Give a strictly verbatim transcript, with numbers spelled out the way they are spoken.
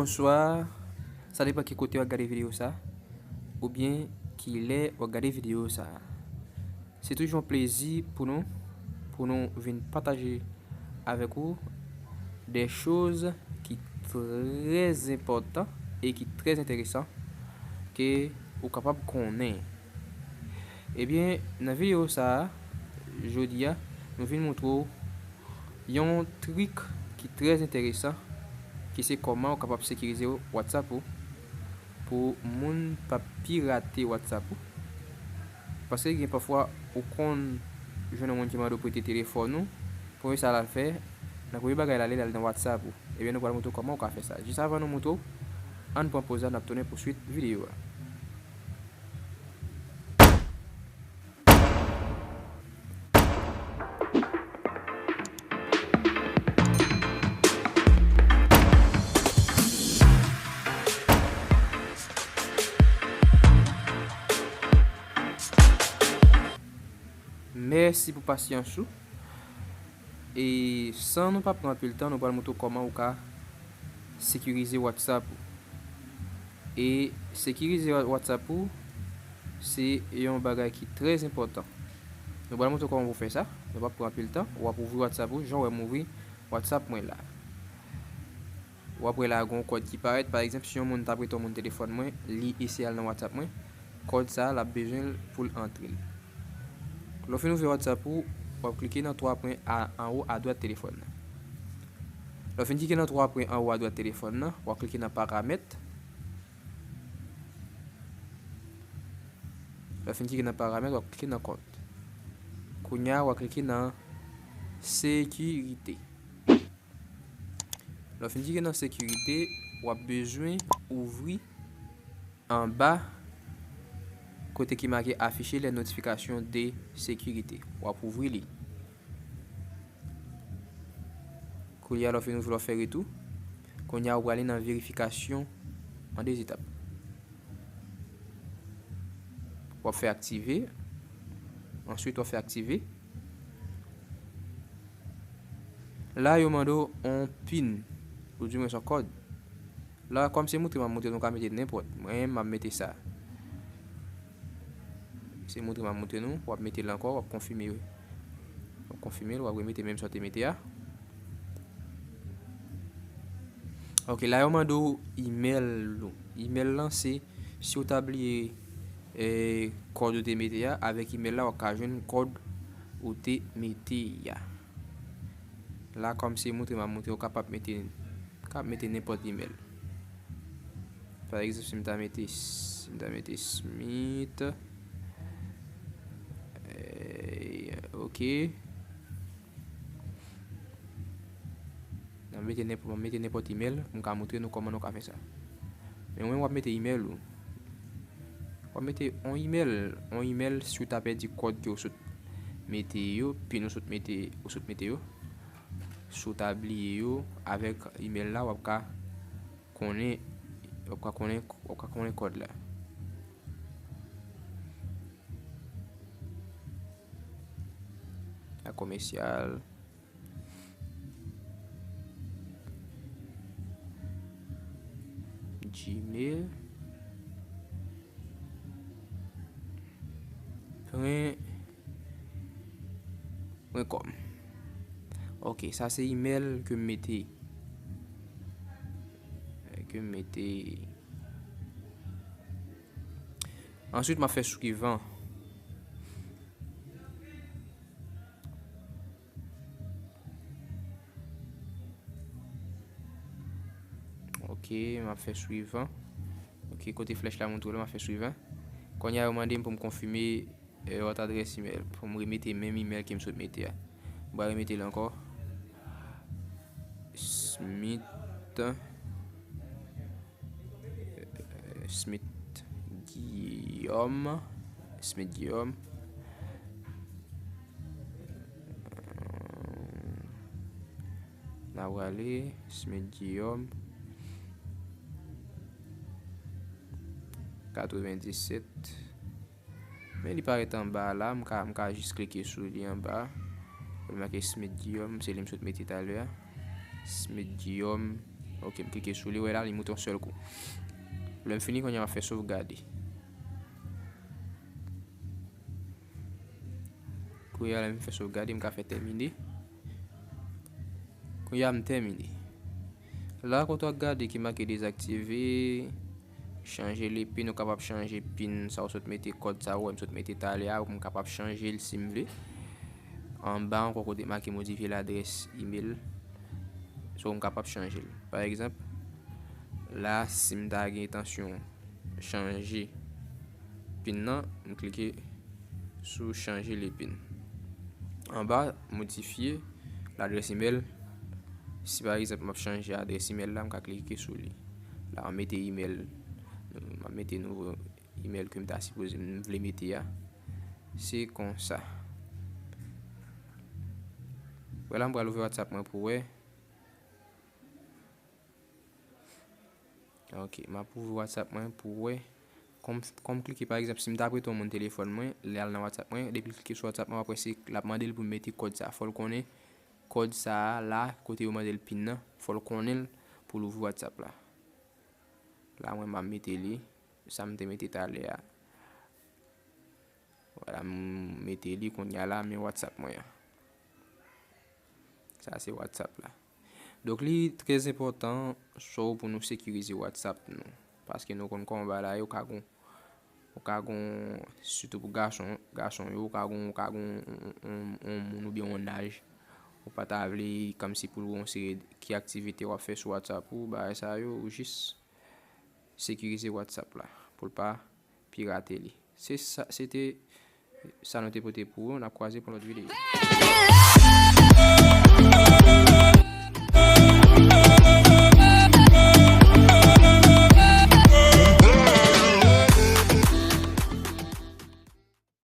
Bonswa, sa depann ki kote w ap gade videyo sa, oubyen ki lè w ap gade videyo sa. Se toujou yon plezi pou nou, pou nou vin pataje avèk ou de choz ki trè enpòtan e ki trè enteresan ke ou kapab konnen. Ebyen, nan videyo sa a, jodi a, nou vin montre w yon trik ki trè enteresan, ki se kòman ou kapab sekirize WhatsApp ou, pou moun pa pirate WhatsApp ou. Paske gen pafwa ou konn jwenn yon moun ki mande w prete telefòn ou, premye sa l al fè, nan premye bagay l ale, l al nan WhatsApp ou. Ebyen, nou pral montre w kòman ou ka fè sa. Jis avan nou montre w, ann pran poz la, n ap tounen pou swit videyo a. Mèsi pou pasyans ou. E san nou pa pran anpil tan, nou pral montre w kòman ou ka sekirize WhatsApp ou. E sekirize Wa- WhatsApp ou, se yon bagay ki trè enpòtan. Nou pral montre w kòman pou fè sa. Nou pa pran anpil tan. W ap ouvri WhatsApp ou, jan w wè m ouvri WhatsApp mwen la. W ap wè la gen yon kòd ki parèt. Pa egzanp, si yon moun t ap rete yon moun telefòn mwen, li eseye al nan WhatsApp mwen, kòd sa a, l ap bezwen l pou l antre l. Lè w fin ouvè WhatsApp ou, w ap klike nan twa pwen a- anwo adwat telefòn nan. Lè w fin klike nan twa pwen anwo adwat telefòn nan, w ap klike nan paramèt. Lè w fin klike nan paramèt, w ap klike nan kont. Kounye a, w ap klike nan sekirite. Lè w fin klike nan sekirite, w ap bezwen ouvri anba kote ki make afficher les notifications de sécurité. W ap ouvri li. Kounye a, lè w fin ouvri, w ap fè retou. Kounye a, w prale nan verifikasyon an de etap. W ap fè aktive. Answit, w ap fè aktive. La, yo mande w yon pin, oudimwens yon kòd. La, kòm se montre m ap montre nou, w ka mete nenpòt. Mwen, m ap mete sa. Se montre m ap montre nou, w ap mete l ankò, w ap konfime. W ap konfime l, w ap remete menm sa w te mete a. Ok, la, yo mande w imèl ou. Imèl lan, se si w ta bliye, eh, kòd ou te mete a, avèk imèl la, w ap ka jwenn kòd ou te mete a. La, kòm se montre m ap montre, ou kapab mete, kapab mete nenpòt imèl. Pa egzanp, si m ta mete, si m ta mete Smith, eh, ok. M ap mete nenpòt, m ap mete nenpòt imèl, m ka montre nou kòman nou ka fè sa. Men mwen, w ap mete imèl ou. W ap mete yon imèl, yon imèl si w ta pèdi kòd ke w sot mete yo, pin ou sot mete, ou sot mete yo. Si w ta bliye yo, avèk imèl la, w ap ka konnen, w ap ka konnen, w ap ka konnen kòd la. La commercial. Gmail. Pwen, pwen com. Ok, sa se imèl ke m mete. Ke m mete. Answit, m ap fè swivan. Ok, m ap fè swivan. Ok, kote flèch la montre w la, m ap fè swivan. Kounye a, yo mande m pou m konfime, eh, lòt adrès imèl, pou m remete menm imèl ke m sot mete a. M pral remete l ankò. Smith. Smith Guillaume. Smith Guillaume. N a prale Smith Guillaume. Katrevenndisèt. Men li parèt anba a la, m ka, m ka jis klike sou li anba. Pou l make Smith Guillaume, se li m sot mete talè a. Smith Guillaume. Ok, m klike sou li, wè la, li moute yon sèl kou. Lè m fini, kounye a m ap fè sovgade. Kounye a, lè m fè sovgade, m ka fè tèmine. Kounye a, m tèmine. La, kote w ap gade ki make dezaktive, chanje le pin, ou kapab chanje pin, sa w sot mete, kòd sa ou wè m sot mete talè a, m kapab chanje l si m vle. Anba ankò, kote make modifye ladrès imèl, so m kapab chanje l. Pa egzanp, la, si m ta gen entansyon chanje pin nan, m klike sou chanje le pin. Anba, modifye ladrès imèl. Si pa egzanp, m ap chanje adrès imèl la, m ka klike sou li. La, m mete imèl, m ap mete nouvo imèl ke m ta sipoze, m vle mete a. Se konsa. Vwala, m pral ouvri WhatsApp mwen pou wè. Ok, m ap ouvri WhatsApp mwen pou wè. Kòm, kòm klike, pa egzanp, si m ta prete yon moun telefòn mwen, li al nan WhatsApp mwen, depi l klike sou WhatsApp mwen, apre se, l ap mande l pou l mete kòd sa. Fò l konnen kòd sa a la, kote yo mande l pin nan, fò l konnen l pou l ouvri WhatsApp la. La, mwen, m ap mete li, sa m te mete talè a. Vwala, m mete li kounye a la, men WhatsApp mwen an. Sa se WhatsApp la. Donk, li trè enpòtan, swa pou nou sekirize WhatsApp nou. Paske nou konn kòman bagay la ye, ou ka gon, ou ka gon, sitou pou gason, gason yo, ou ka gon, ou ka gon, on, on, on moun oubyen on naj. Ou pa ta vle, kòmsi pou l wè yon seri ki aktivite w ap fè sou WhatsApp ou, bagay sa yo, ou jis sekirize WhatsApp la, pou l pa pirate li. Se sa, se te sa nou te pote pou ou. N ap kwaze pou lòt videyo.